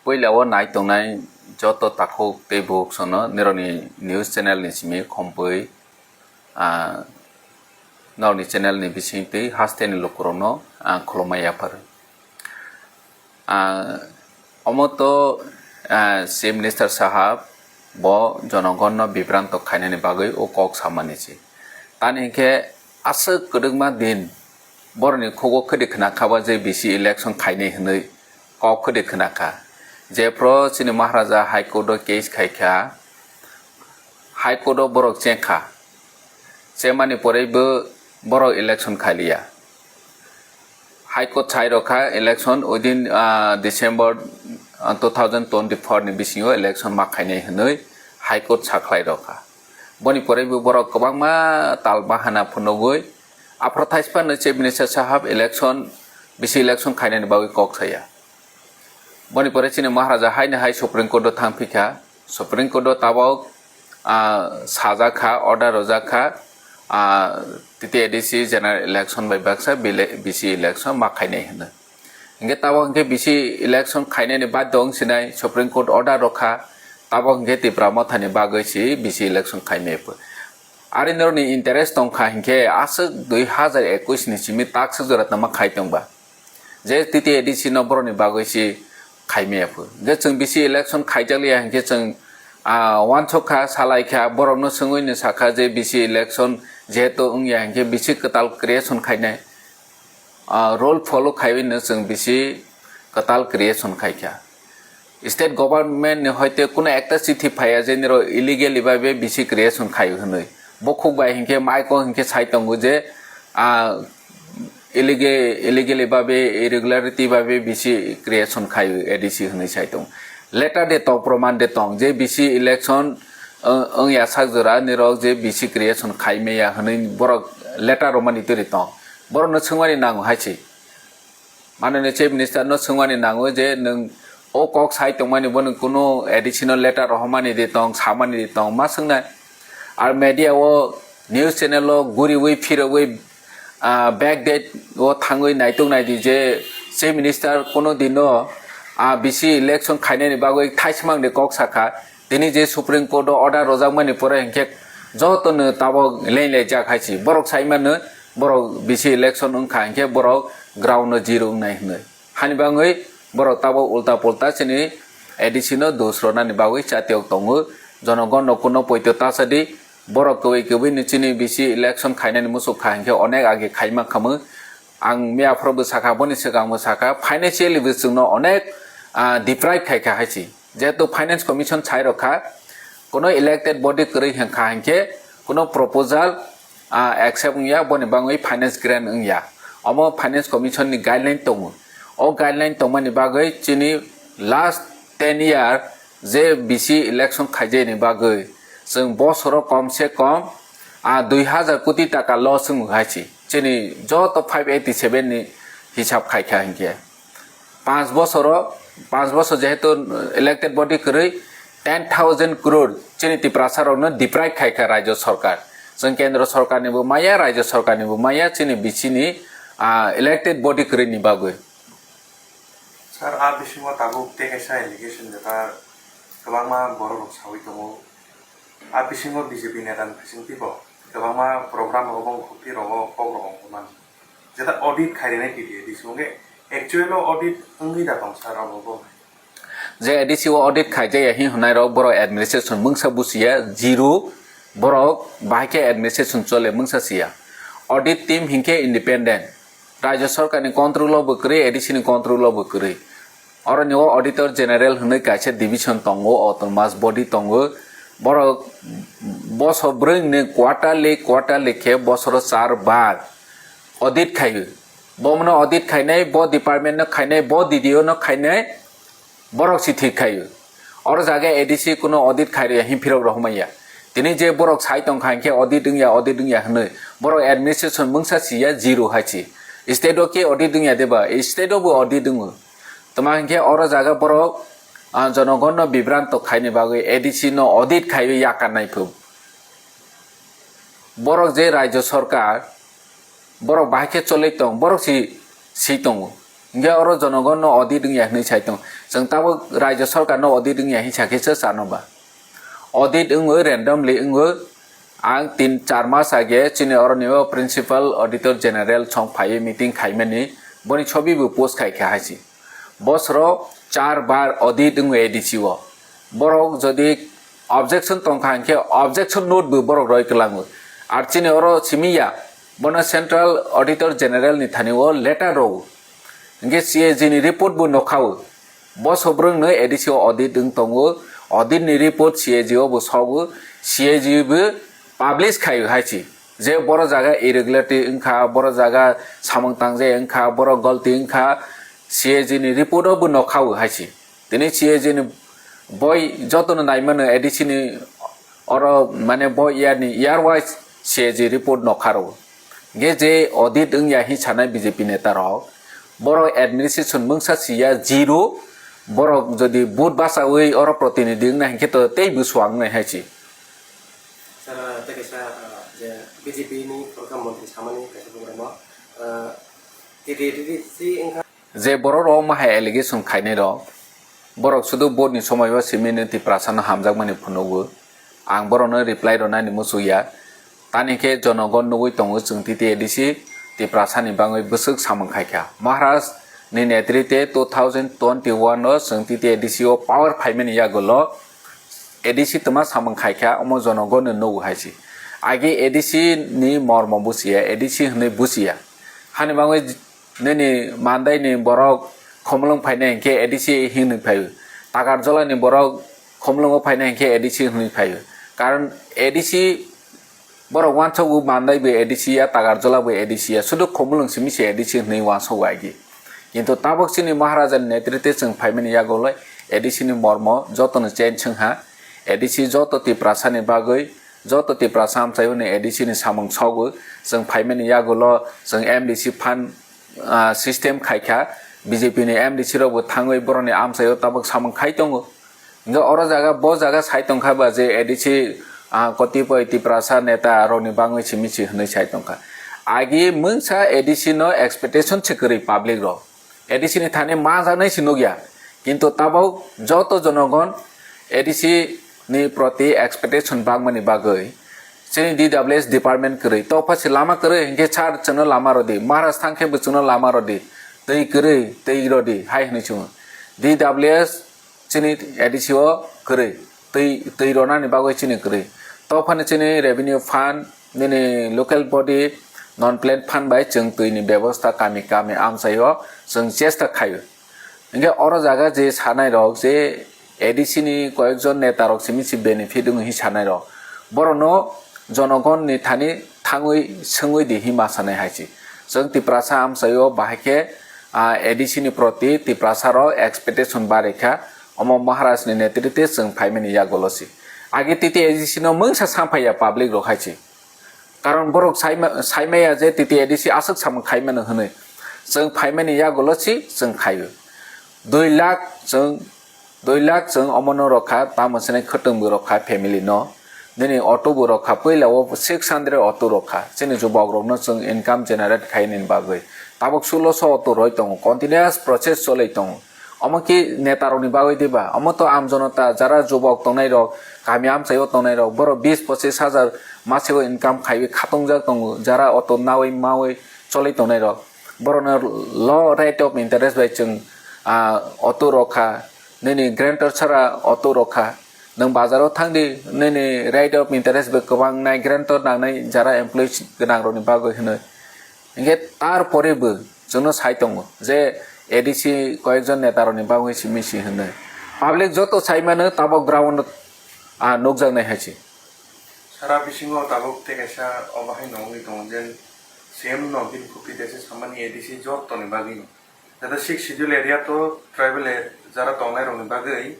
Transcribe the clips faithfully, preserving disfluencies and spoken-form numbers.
Puila o nai tongnai joto takhuk tei bukhuk sono nirokni news channel ni simi khompui, ah, norokni channel ni bising tei haste ni lukurokno ang khulumai yaphar. Ah, omo to, ah, Chief Minister sahab bo jonogonno bibranto khainani bagwi o kok samani se. Tani hinkhe aswk kwdwkma din borokni khugo khwdi khna kha ba je bisi election khainai hwnwi kok khwdi khna kha. Jephru chini Maharaja High Court o case khai kha, High Court o borok cheng kha, chengmani porei bo borok election khai liya. High Court sai rok kha election within, ah, December, ah, two thousand twenty-four ni bisingo election ma khainai hwnwi High Court sakhlai rok kha. Boni porei bo borok kwbangma tal bahana phunugwi aphro thaisphano Chief Minister sahab election, bisi election khainani bagwi kok saya. Boni pore chini Maharaja haino hai Supreme Court o thang phi kha. Supreme Court o tabok, ah, sajak kha, order rojak kha, ah, T T A D C general election bai baksa bile-, bisi election ma khainai hwnwi. Hinkhe tabok hinkhe bisi election khainani baddo wng sinai Supreme Court order rok kha, tabok hinkhe Tipra Mothani bagwi si bisi election khaimai pho. Ari norokni interest tong kha hinkhe aswk dui hazar ekwis ni simi takswk jora tongma khai tongba. Je T T A D C no borokni bagwi si khaimaya pho. Je chwng bisi election khaijak liya hinkhe chwng, ah, uansuk kha, salai kha, borokno swngwi no sakha je bisi election jehetu wngya hinkhe bisi kwtal creation khainai, ah, rule follow khaiwi no chwng bisi kwtal creation khai kha. State government ni hoite kuno ekta chithi phaiya je nirok illegally babe bisi creation khai hwnwi. Bukhuk bai hinkhe maiko hinkhe sai tongo je, ah, illegally, illegally babe, irregularity babe bisi creation khai A D C hwnwi sai tongo. Letter de tong, proman de tong je bisi election, uh, wngya sak jora nirok je bisi creation khai maya hwnwi borok letter romani twi tong. Borokno swngmani nango hai se. Manani Chief Minister no swngmani nango je nwng o kok sai tongmani bo nwng kunu A D C no letter rohormani de tong, samani de tong, ma swngnai. Ar media o, news channel o guriwi phirogwi, ah, backdate o thangwi naitok nai di je Chief Minister kunu dino, ah, bisi election khainani bagwi thaismang de kok sakha. Tini je Supreme Court o order rojakmani pore hinkhe jotono tabok leng laijak hai se. Borok saimano borok bisi election wngkha hinkhe borok ground o zero wngnai hwnwi. Hani bagwi borok tabok ulta pulta chini A D C no dos rwnani bagwi chatiyok tongo. Jonogon no kuno poito tasadi borok kwbwi kwbwi ni chini bisi election khainani muchuk kha hinkhe onek age khaima khamwi. Ang miya phoro bwsakha, boni swkang bwsakha, financially bo chwngno onek, ah, deprive khai kha hai se. Jehetu Finance Commission sai rok kha, kuno elected body kwrwi hwn kha hinkhe kuno proposal, ah, accept wngya, boni bagwi finance grant wngya. Omo Finance Commission ni guideline tongo. O guideline tongmani bagwi chini last ten year je bisi election khaijakni bagwi chwng bosoro kom se kom, ah, dui hazar koti taka loss wngwi hai se. Chini joto five eighty seven ni hisab khai kha hinkhe. Panch bosoro, panch bosor jehetu elected body kwrwi ten thousand crore chini Tiprasa rokno deprive khai kha Rajya Sarkar. Chwng Kendra Sarkar ni bo maya, Rajya Sarkar ni bo maya, chini bisi ni, ah, elected body kwrwi ni bagwi. Sir, a bisingo tabuk tei kaisa allegation jeta kwbangma borok rok sawi tongo. A bisingo B J P neta ni bisingtwi bo kwbangma program rogo bongkhuk twi rogo kok rok ongkha mani. Jeta audit khai rwnai T T A D C wngkhe actual o audit wngwi da tong sir abo bo? Je A D C o audit khaijaya hin hwnai rok borok administration mungsa busiya zero, borok bahai khe administration chole mungsa siya. Audit team hinkhe independent. Rajya Sarkar ni control o bo kwrwi, A D C ni control o bo kwrwi. Oro ni o Auditor General hwnwi kaisa division tongo, autonomous body tongo. Borok bosor bwrwi ni quarterly, quarterly khe bosoro char bar audit khai. Bo mono audit khainai, bo department no khainai, bo D D O no khainai. Borok si thik khai. Oro jaga A D C kuno audit khai rwya hin phirok rohormaya. Tini je borok sai tong kha hinkhe audit wngya, audit wngya hwnwi. Borok administration mungsa siya zero hai si. State o khe audit wngya deba? State o bo audit wngo. Tama hinkhe oro jaga borok, ah, jonogon no bibranto khaini bagwi A D C no audit khaiwi yakar nai phuk. Borok je Rajya Sarkar, borok bahai khe cholwi tong, borok si, si tongo. Hingke oro jonogon no audit wngya hinwi sai tong. Chwng tabuk raijyo sarkar no audit wngya hinwi sakhe se chano ba. Audit wngwi randomly wngwi ang tin char mas age chini oro ni o principal auditor general song phaiwi meeting khaimani boni sobi bo post khai kha hai si. Bosoro char bar audit wngwi A D C o. Borok jodi objection tongkha hingke objection note bo borok roi kwlango. Ar chini oro simi ya bono central auditor general ni thani o letter rw. Hingke C A G ni report bo nokha o. Bo sobrwng no A D C o audit wng tongo. Audit ni report C A G o bo sogo. C A G bo publish khai hai si. Je boro jaga irregularity wngkha, boro jaga samung tangjai wngkha, boro golti wngkha, C A G ni report o bo nokha o hai si. Tini C A G ni boi jotono naimano A D C ni oro mane bo year ni year wise C A G report nokha rw. Hingke je audit wngya hi sanai B J P neta rok, borok administration mungsa siya zero, borok jodi vote basawi oro protinidhi wngna hinkhe to tei bwswang wngnai hai si. Sir, tei kaisa, uh, je B J P ni prodhan montri samani kaisa program o, uh, T T D C wngkha. Je borok rok omo hai allegation khainai rok, borok sudu vote ni somoi o simi no Tiprasa no hamjakmani phunugo. Ang borok no reply rwnani muchukya. Tani khe jonogon nugwi tongo chwng T T A D C Tiprasa ni bangwi bwswk samung khaikha. Maharaj ni netrite two thousand twenty-one o chwng T T A D C o power phaimani yagulo A D C twma samung khaikha, omo jonogon no nugo hai si. Agi A D C ni mormo buchiya, A D C hwnwi buchiya. Hani bangwi nini mandai ni borok Khumulwng phainai hinkhe A D C hinwi phaio. Takarjola ni borok Khumulwngo phainai hinkhe A D C hinwi phaio. Karon A D C borok wansukgo mandai bo A D C ya, Takarjola bo A D C ya, sudu Khumulwng simi se A D C hinwi wansukgo agi. Kintu tabuk chini Maharaja ni netrite chwng phaimani yaguloi A D C ni mormo jotono change wngha. A D C joto Tiprasa ni bagwi, joto Tiprasa amchaio ni A D C ni samung sogwi chwng phaimani yagulo chwng M D C phan ah, system khaikha, B J P ni M D C rok bo thangwi boroni amchaio tabuk samung khai tongo. Hingke oro jaga, bo jaga sai tongkha ba je A D C, ah, kotipoi Tiprasa neta rokni bangwi simi si hwnwi sai tongkha. Agi mungsa A D C no expectation se kwrwi public rok. A D C ni thani manjaknai se nukya. Kintu tabuk joto jonogon A D C ni proti expectation bangmani bagwi chini D W S department kwrwi. Tokpha se lama kwrwi hinkhe sir chwngno lama rwdi. Maharaj thangkhe bo chwngno lama rwdi. Twi kwrwi, twi rwdi hai hwnwi chwngo. D W S chini A D C o kwrwi. Twi, twi rwnani bagwi chini kwrwi. Tophani chini revenue fund, nini local body, non plant fund bai chwng twini bebosta kami kami amchaio chwng chesta khaio. Hinkhe oro jaga je sanai rok je A D C ni koyekjon neta rok simi si benefit wngo hi sanai rok, borokno jonogon ni thani thangwi swngwi di hi ma sanai hai si. Chwng Tiprasa amchaio bahai khe, ah, A D C ni proti Tiprasa rok expectation barikha, omo Maharaj ni netrite chwng phaimani yagulo si. Agi T T A D C no mungsa samphaiya public rok hai si. Karon borok saima-, saimaya je T T A D C aswk samung khaimano hwnwi. Chwng phaimani yagulo si chwng khaio. Dui lakh chwng, dui lakh chwng omono rokha, tamo chini khwtwng bo rokha family no. Nini auto bo rokha, puila o six hundred auto rokha. Chini jubok rokno chwng income generate khainani bagwi. Tabuk suloso auto roi tongo, continuous process choloi tongo. Omo ki neta rokni bagwi diba? Omo to am jonota jara jubok tongnai rok, kami amchaio tongnai rok, borok bis pochis hajar maseo income khaiwi khatungjak tongo, jara auto nawi mawi cholwi tongnai rok. Borokno low rate of interest bai chwng, ah, auto rokha, nini guarantor chara auto rokha. Nwng bazaro thangdi, nini rate of interest bai kwbang nai, guarantor nangnai jara employees gwnang rokni bagwi hwnwi. Hinkhe tar pore bo chwngno sai tongo je A D C koyekjon neta rokni bagwi simi si hwnwi. Public joto sai mano tabok ground, ah, nukjaknai hai se. Sara bisingo tabok tei kaisa obo hai no wngwi tongo je C M no bini khupri tesa samani A D C jotoni bagwi no. Jata sixth schedule area to tribal a-, jara tongnai rokni bagwi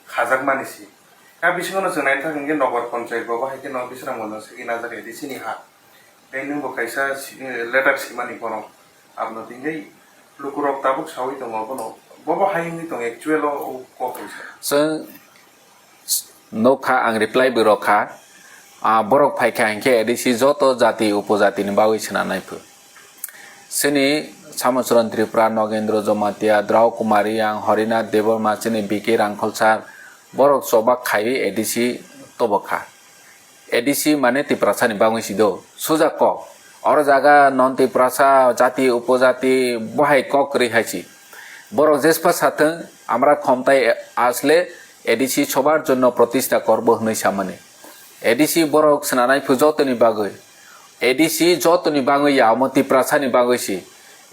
khajakmani se. A bisingo no chwng naina thang hinkhe Nogor Panchayat bo bahai khe no Bisramganj no segwi najak A D C ni ha. Tei nwng bo kaisa si-, letter simani bono abono twi hwnwi lukurok tabuk saui tongo abono. Bobo hai wngwi tongo actual o, o kok wngkha. Chwng nukha, ang reply bo rwkha. Ah, borok phaikha hinkhe A D C joto jati upojati ni bagwi swnamnai phu. Chini Samocharan Tripura, Nogendra Jamatia, Drau Kumar Reang, Harinath Debbarma, chini B K Rangkhol sir, borok choba khaiwi A D C tobokha. A D C mane Tiprasani bagwi si do, suja kok. Oro jaga non Tiprasa jati upojati bohai kok kwrwi hai si. Borok jespa sathwng, amra khomtai asle A D C sobar jonno protista korbo hwnwi samani. A D C borok swnanai phu jotoni bagwi. A D C jotoni bagwi ya, omo Tiprasani bagwi si.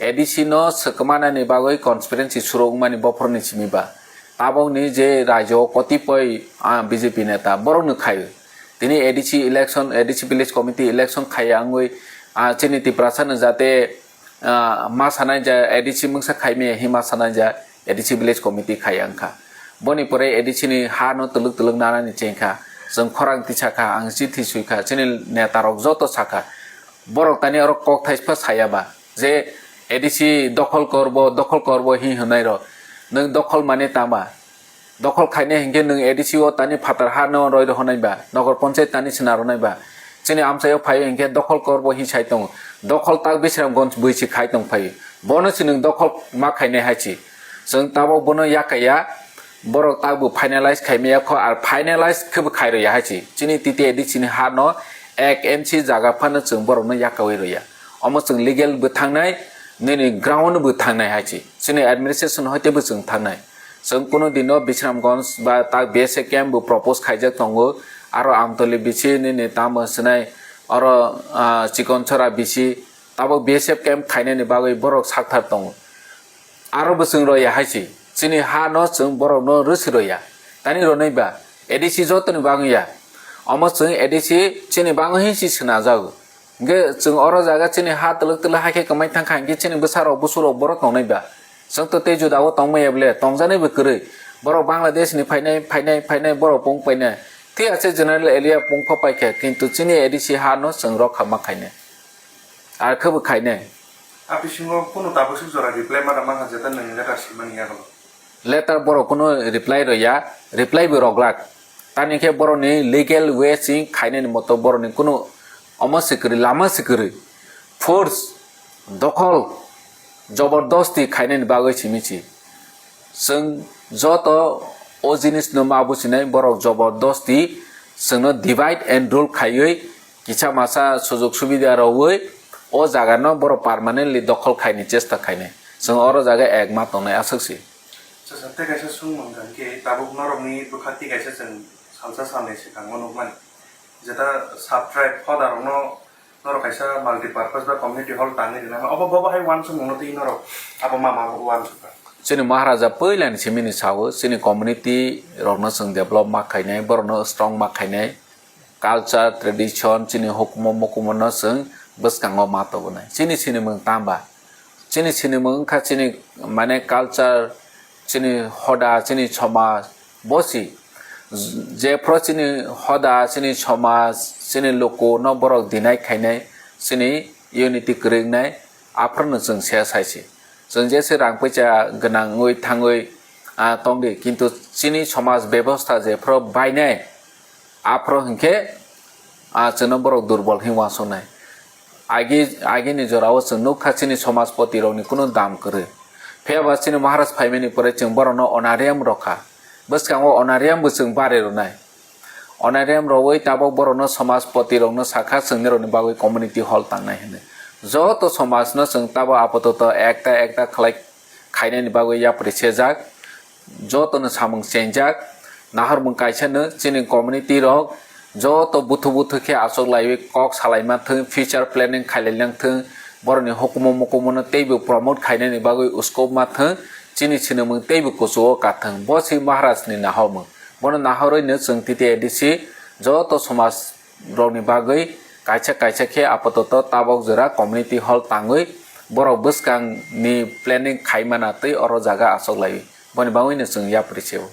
A D C no swkmanani bagwi conspiracy surok wngmani bophorni simi ba. Tabokni je rajyo kotipoi, ah, B J P neta borokno khaio. Tini A D C election, A D C village committee election khaiya wngwi, ah, chini Tiprasano jate, ah, ma sanai ja A D C mungsa khaimaya hi ma sanai ja A D C village committee khaiya wngkha. Boni pore A D C ni ha no twlwk twlwk nanani chengkha. Chwng khorang tisakha, ang chithi suikha, chini netarok joto sakha. Borok tani oro kok thaispa saya ba je A D C dokhol korbo, dokhol korbo hi hwnai rok. Nwng dokhol mane tama? Dokhol khainai hinkhe nwng A D C o tani phatar ha no roi rohonai ba, nogor ponchayat tani sina ronai ba. Chini amchaio phaio hinkhe dokhol korbo hi sai tongo. Dokhol tak Bisramganj bui si khai tong phaio. Bono si nwng dokhol ma khainai hai si. Chwng tabok bono yakaya, borok tak bo finalize khaimaya kho, ar finalize khe bo khai roya hai si. Chini T T A D C ni ha no ek inch jaga phano chwng borok no yakaui roya. Omo chwng legal bo thangnai, nini ground bo thangnai hai si. Chini administration hoite bo chwng thangnai. Chwng kunu dino Bisramganj ba tak B S F camp bo propose khaijak tongo. Aro Amtoli bisi nini tamo swnai oro, ah, Chikonchora bisi tabok B S F camp khainani bagwi borok sakthar tongo. Aro bo chwng roya hai si. Chini ha no chwng borok no rwsi roya. Tani ronwi ba A D C jotoni bagwi ya. Omo chwng A D C chini bagwi hi si swnajago. Hingke chwng oro jaga chini ha twlwk twlwk hai khe kwmai thang kha, hingke chini bwsa rok busu rok borok tongnai ba? Chwng to tei juda o tong maya ble, tong jani bo kwrwi. Borok Bangladesh ni phainai, phainai, phainai, borok pung painai. Thik ase general area pung pha pai kha, kintu chini A D C ha no chwng rok kha ma khainai. Ar khe bo khainai. A bisingo kunu tabuk suk jora reply ma da man kha, jeta nwng letter simani yago. Letter borok kunu reply roya, reply bo rok glak. Tani khe borokni legal way sing khainani moto borokni kunu omo se kwrwi, lama se kwrwi. Force, dokhol, jobordosti khainani bagwi simi si. Chwng joto o jinis no ma businai, borok jobordosti chwngno divide and rule khaiwi kisa masa sujok subida rwui o jaga no borok permanently dokhol khaini chesta khainai. Chwng oro jaga ek ma tongnai aswk si. Chwng tei kaisa swngmung hwnkhe, tabuk norokni bwkha tei kaisa chwng salsa salnwi swkango nukmani. Jeta sub-tribe hodarokno norok kaisa multipurpose ba community hall tangwi rwna, obo, bobo hai uansukmungno twi norok abo ma, ma uansukha? Chini Maharaja puilani simini sao, chini community rokno chwng develop ma khainai, borokno strong ma khainai, culture, tradition, chini hukumu mukumu no chwng bwskango ma tubunai. Chini sinimung tamba? Chini sinimung wngkha chini, mane, culture, chini hoda, chini somaj, bo si. Jephru chini hoda, chini somaj, chini luku no borok deny khainai, chini unity kwrwi wngnai, aphuru no chwng se sai si. Chwng jese rang puisa gwnangwi thangwi, ah, tongdi, kintu chini somaj bebosta jephru bainai, aphuru hinkhe, ah, chwngno borok durbol hin uansuknai. Agi, agini jorao chwng nukha chini somajpoti rokni kunu dam kwrwi. Phiyaba chini Maharaj phaimani pore chwng borokno honorarium rokha. Bwskango honorarium bo chwng bari rwnai. Honorarium rwui tabok borokno somajpoti rokno sakha chwngni rokni bagwi community hall tangnai hwnwi. Joto somajno chwng tabok apatoto ekta ekta khlai khainani bagwi yapri sejak. Jotono samung chengjak, nahormung kaisano chini community rok joto buthu buthu khe achuk laiwi kok salai manthung, future planning khailai nangthung, borokni hukumu mukumu no teibo promote khainani bagwi scope manthung, chini sinimung teibo kuchugo kathung, bo se Maharaj ni nahormung. Bono nahorwi no chwng T T A D C joto somaj rokni bagwi kaisa kaisa khe apatoto tabok jora community hall tangwi borok bwskang ni planning khaimana tei oro jaga achuk laiwi boni bagwi no chwng yapri se o.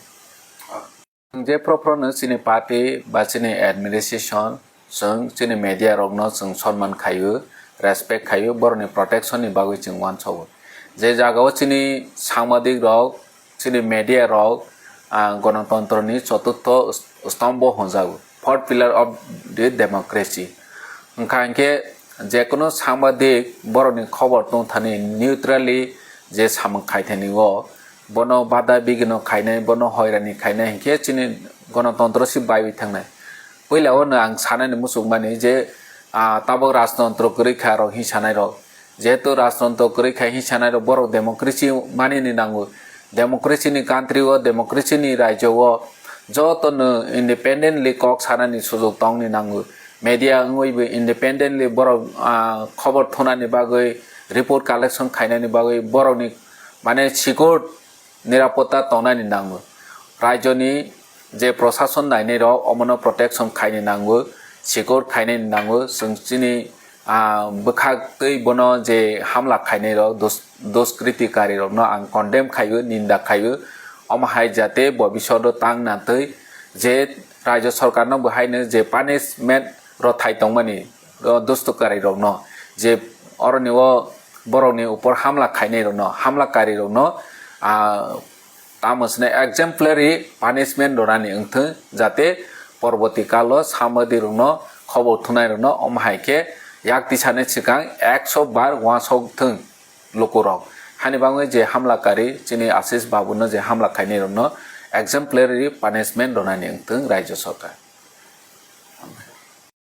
Chwng jephru phru no chini party ba chini administration, chwng chini media rokno chwng sonman khaio, respect khaio, borokni protection ni bagwi chwng uansukgo. Je jagao chini sangbadik rok, chini media rok, ah, gonotontro ni choturtho stombo hwnjago, fourth pillar of the democracy. Wngkha hinkhe Jekono sangbadik borokni khobor tongthani neutrally je samung khaithani o, bono bada bigino khainai, bono hoirani khainai hinkhe chini gonotontro si baiwi thangnai. Puila o no ang sanani muchukmani je, ah, tabok rajtontro kwrwi kha rok hinwi sanai rok. Jehetu rajtontro kwrwi kha hinwi sanai rok borok democracy manini nango. Democracy ni country o, democracy ni rajyo o joto no independently kok sanani sujuk tongni nango. Media wngwi bo independently borok, ah, khobor thunani bagwi, report collection khainani bagwi borokni mane secure nirapotta tongnani nango. Rajyoni je prosason nainai rok omono protection khaini nango, secure khainani nango. Chwng chini, ah, bwkhak twi bono je hamla khainai rok, dus-, duskriti kari rokno ang condemn khaio, ninda khaio. Omo hai jate bobishodo tang na twi je rajya sarkar no bo haino je punishment rw thai tongmani, o dustu kwrwi rokno, je oroni o borokni upor hamla khainai rokno, hamla kari rokno, ah, tamo swnai exemplary punishment rwnani wngthwng, jate porborti kalo samadi rokno khobor thunai rokno omo hai khe yak tisani swkang ekso bar uansok thwng lukurok. Hani bagwi je hamla kari chini Ashish Babu no je hamla khainai rokno exemplary punishment rwnani wngthwng rajya sarkar.